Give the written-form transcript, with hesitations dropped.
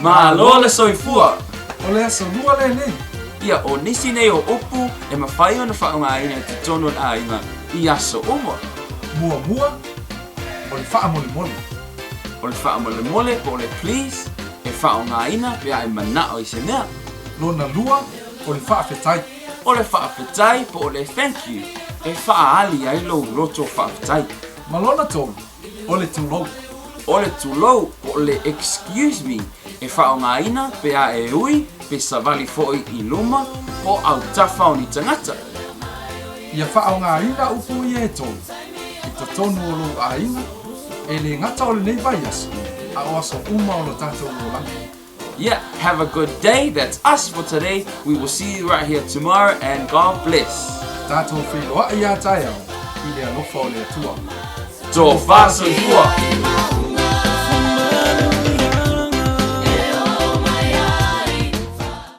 Malo le soifua! O le aso lua lenei. Ia, o nisi nei o upu e mafai ona faaaogaina i totonu o le aiga i aso uma. Muamua, o le faamolemole. O le faamolemole po o le please e faaaogaina pe a e manao i se mea. Lona lua, o le faafetai. O le faafetai po o le thank you e faaali ai lou loto faafetai. Ma lona tolu, o le tulou. O le tulou po o le excuse me e faaaogaina pe a e ui pe savali foi i luma po o autafa o ni tagata. Ia faaaogaina upu ia e tolu i totonu o lou aiga, e le gata o lenei vaiaso, a o aso uma o lo tatou olaga. Yeah, have a good day, that's us for today, we will see you right here tomorrow and God bless. Tatou feiloai iā taeao i le alofa o le Atua. Tofa soifua!